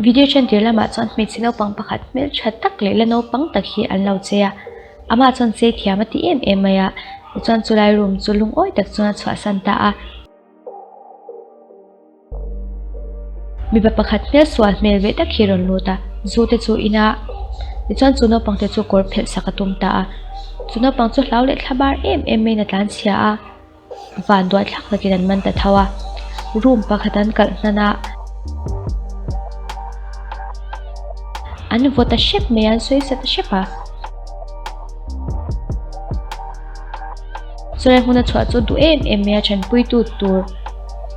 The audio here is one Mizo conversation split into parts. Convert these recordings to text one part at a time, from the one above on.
Video ṭhentir lamah chuan hmeichhe naupang pakhat hmelṭha tak leh la naupang tak hi an lo chei a, amah chuan chei thiam a ti em em mai a, tichuan chulai room chu lungawi tak chuan a chhuahsan ta a. Mipa pakhat hmel sual hmel ve tak hi a rawn lut a, zu te chu in a, tichuan chu naupang te chu kawr phelh sak a tum ta a, chu naupang chu hlau leh thla bar em em maiin a tlanchhia a. Van duai thlak takin an man ta tho a, room pakhat an kalh hnan a, an vaw ta hrep mai a, an sawi sa ta hrep a. Chulai hmuna chhuah chu duh em em mai a, thanpuitu tur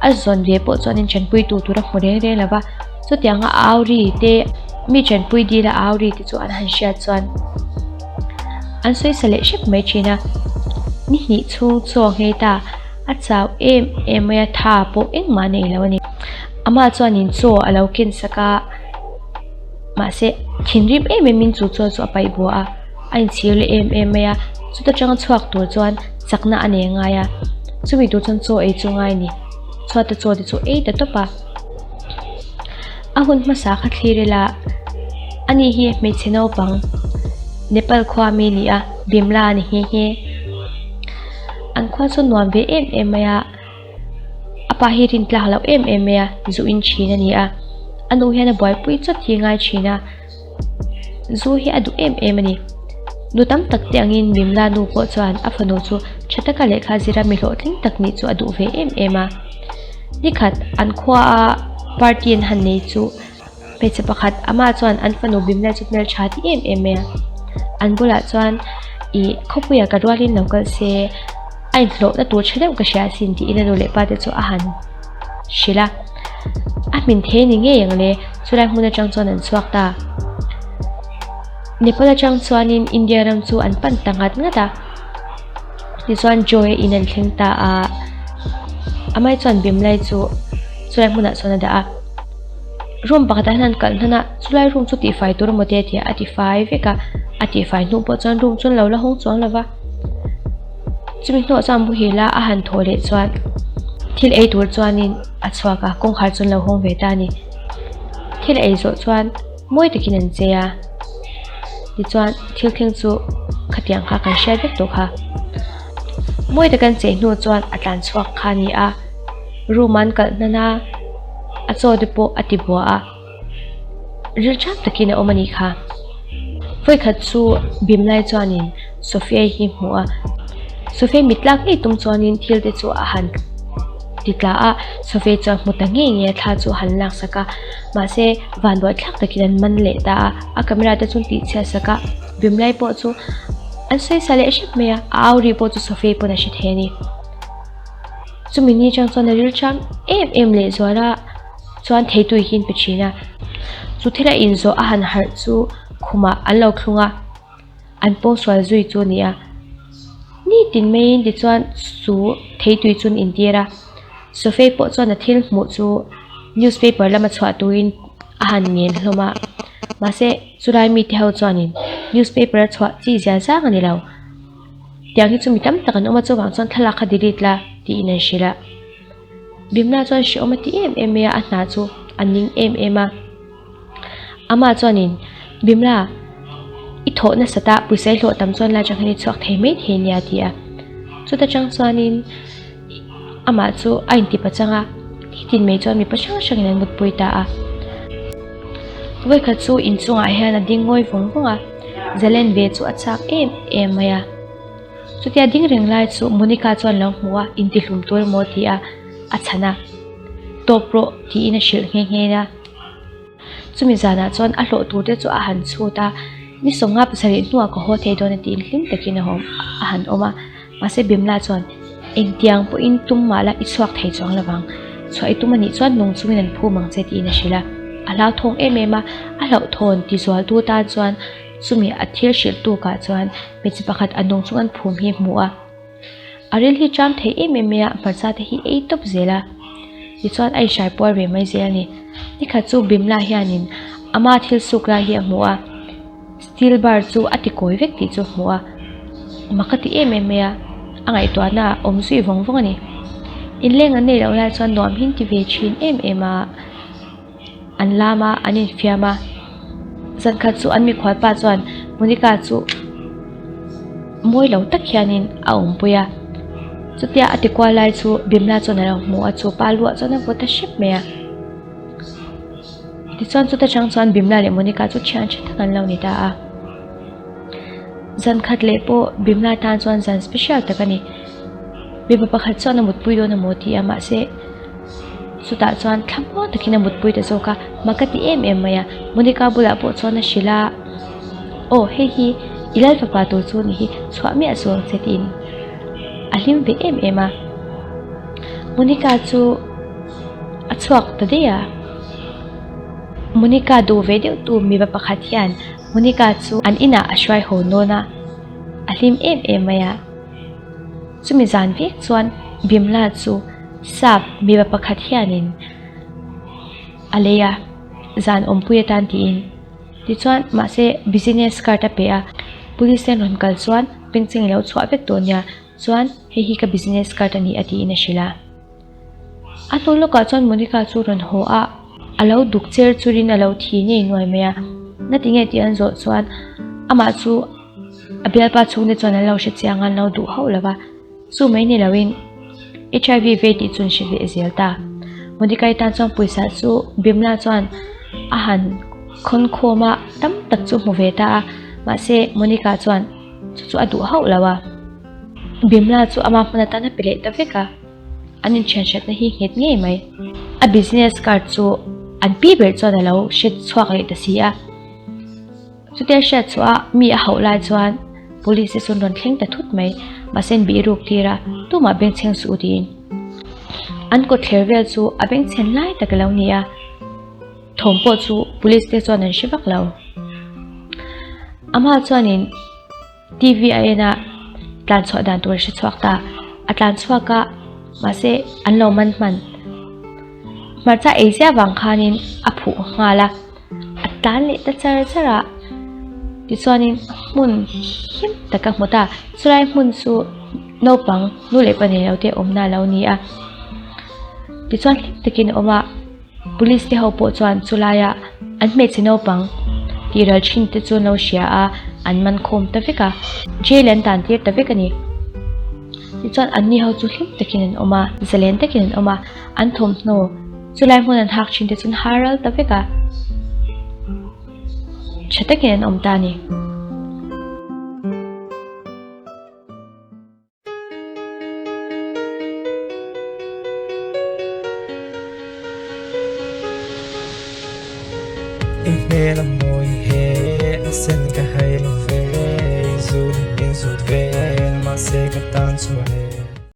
a zawn ve pawh chuanin thanpuitu tur a hmu reng reng lo va, chutianga au ri te mi thanpui dil a au ri te chu an han hriat chuan. An sawi sa leh hrep mai thin a, ni hnih chhung chaw nghei ta, a chau em em mai a, tha pawh engmah nei lo a ni. Amah chuanin chaw a lo ken sak a, mahse thinrim em em in chu chaw chu a paih buah a, a inchhir leh em em mai a, chuta tanga chhuak tur chuan chakna a nei ngai a, chumi tur chuan chaw ei chu ngai a ni, chhuata chaw te chu ei ta tawp a. A hun hmasa kha thlir ila ani hi hmeichhe naupang Nepal khua mi a ni a Bimla a ni nghe nghe. An khua chu nuam ve em em mai a a pa hi rin tlak loh em em mai a zu in thin a ni a a nu hian a buaipui chawt hi a ngai thin a. Zu hi a duh em em a ni. Nu tam tak te angin Mimla nu pawh chuan a fanu chu tha taka lehkha zira mi hlawhtling tak nih chu a duh ve em em a. Nikhat an khuaa party an han nei chu hmeichhe pakhat amah chuan an fanu Bimla chu hmeltha ti em em mai a. An bulah chuan ih khawpuia ka rualin lo kal se a inhlawhna tur tha deuh ka hria asin tiin a nu leh pa te chu a han hrilh a. A hmin thei ni ngei ang le, chulai hmun atang chuan an chhuak ta. Nepal atang chuanin India ram chu an pan ta ngat ngat a. Tichuan Joy a in an thleng ta a, amai chuan Bimlai chu chulai hmunah chuan a dah a. Room pakhatah hian an kalh hnan a, chulai room chu tihfai tur emaw te a ti a, a tifai vek a, a tihfai hnu pawh chuan room chu an lo la hawng chuang lo va. Chumi hnuah chuan muhil a a han thawh leh chuan thil ei tur chuanin a chhuak a, kawngkhar chu an lo hawng ve ta a ni. Thil ei zawh chuan mawi takin an chei a, tichuan thil thleng chu khatiang kha kan hriat vek tawh kha. Mawi taka an chei hnu chuan a tlan chhuak kha a ni a, room an kalh hnan a, a chaw te pawh a ti bua a. Ril ṭhap takin a awm a nih kha. Vawikhat chu Bimlai chuanin Sophia hi hmuh a, Sophia mit lak ngei tum chuanin thil te chu a han ti tla a, Sophia chuan hmu ta ngei ngei a thla chu a han lak sak a, mahse vanduai thlak takin an man leh ta a, a camera te chu an tihchhiat sak a, Bimlai pawh chu an sawi sa leh hrep mai a, a au ri pawh chu Sophia pawn a hre thei a ni. Chumi ni chang chuan a ril ṭham em em leh zual a. Chuan theitui hi an pe thin a, chu thil a inzawh a han harh chu khumah an lo thlung a, an pawngsual zui chu a ni a. Nitin maiin tichuan chu theitui chu an intir a, Sophie pawh chuan a thil hmuh chu newspaper lama chhuah turin a han ngen hlawm a, mahse chulai mite ho chuanin newspaper a chhuah chi zia zang a ni lo. Tiang hi chu mi tam tak an awm a, chuvang chuan thlalak kha delete la tiin an hrilh a. Bimna chuan hrehawm a ti em em mai a, a hna chu a ning em em a. Amah chuanin, Bimla, i thawh nasat a, pawisa i hlawh tam chuan lai atang hian i chhuak thei mai thei nia a ti a. Chuta tang chuanin amah chu a inti pachang a, nitin mai chuan mipa hrang hrangin an mutpui ta a. Vawikhat chu inchungah hian a ding ngawi vawng vawng a, Zalen ve chu a chak em em mai a. Chutia ding reng lai chu Monica chuan lo hmu a, intihlum tur emaw ti a, a chhan a. Tawp rawh tiin a hrilh nghe nghe a. Chumi zanah chuan a hlawh tur te chu a han chhut a, ni 57 hnuah ka haw thei dawn a tiin hlim takin a hawm a han awm a. Mahse Bimla chuan, Engtiang pawhin tum mah la i chhuak thei chuang lovang. Chhuah i tum anih chuan nung chungin an phum ang che tiin a hrilh a. A hlauthawng em em a, a hlauhthawn tizualtu tan chuan Chumi a thil hrilh tukah chuan hmeichhe pakhat a nung chung an phum hi hmu a. A ril hi ṭam thei em em mai a, hmarcha te hi ei tawp zel a. Tichuan a inhrai puar ve mai zel a ni. Nikhat chu Bimla hianin ama thil suk lai hi a hmu a, steel bar chu a ti kawi vek tih chu a hmu a. Mak a ti em em mai a, a ngaihtuahna a awm zui vawng vawng a ni. Inleng an neih loh lai chuan nuam hi an ti ve thin em em a. An lam a, an infiam a. Zan khat chu an mikhual pa chuan Monica chu mawi lo tak hianin a awmpui a. Chutia a tikual lai chu Bimla chuan a lo hmu a, chu pa luah chuan a vaw ta hrep mai a. Tichuan chuta chang chuan Bimla leh Monica chu thian tha tak an lo ni ta a. Zan khat leh pawh Bimla tan chuan zan special tak a ni. Mipa pakhat chuan a mutpui dawn a maw ti a, mahse chutah chuan thlamuang takin a mutpui ta zawk a, mak ka ti em em mai a. Monica bulah pawh chuan a hrilh a, Aw hei hi i lal fapa tur chu ni hi chhuah miah suh ang che tiin a hlim ve em em a. Monica chu a chhuak ta daih a. Monica duh ve deuh tu mipa pakhat hian Monica chu an inah a hruai haw dawn a, a hlim em em mai a. Chumi zan vek chuan Bimla chu sap mipa pakhat hianin a lei a, zan awmpui atan tiin. Tichuan mahse business card a pe a, police te an rawn kal chuan bengcheng i lo chhuah vek tawh nia, chuan hei hi ka business card a ni a tiin a hrilh a. A hnu lawkah chuan Monica chu rawn haw a, a lo duk cher churin a lo thi ngei nuai mai a. Nati nge tih an zawh chuan amah chu a bialpa chhungte chuan an lo hre chiang a, an lo duh hauh lo va. Chu mai ni loin HIV vei tih chu an hre leh zel ta. Monica-i tan chuan pawisa chu Bimla chuan a han khawn khawm a, tam tak chu hmu ve ta a. Mahse Monica chuan chu chu a duh hauh lo a. Bimla chu ama hmun atan a pe leh ta vek a. An inthian hriatna hi nghet ngei mai. A business card chu an pi ber chuan a lo hre chhuak leh ta si a. Chutia hriat chhuah a mi a hauh lai chuan police te chu an rawn thleng ta thut mai. Mahse an bih ruk tir a, tumah bengchheng suh u tiin. An kawtthler vel chu a bengchhen lai tak a lo ni a. Thawm pawh chu police te chuan an hre vak lo. Amah chuanin. TV a en a, tlan chhuah dan tur a hre chhuak ta. A tlan chhuak a, mahse an lo man hman. Hmarcha ei ziah vang khanin a phuh nghal a, a tlan leh ta char char a. Tichuanin hmun him tak a hmu ta. Chulai hmun chu naupang nu leh pa nei lo te awmna a lo ni a. Tichuan hlim takin a awm a. Police te ho pawh chuan chulaia an hmeichhe naupang tih ral thin te chu an lo hria a, an man khawm ta vek a, jail an tan tir ta vek a ni. Tichuan an ni ho chu hlim takin an awm a, zalen takin an awm a, an thawmhnaw chulai hmun an hak thin te chu an har ral ta vek a, tha takin an awm ta a ni. I hmel a mawi he a sen ka hai lo ve, zut in zut vel mahse ka tan chuan e.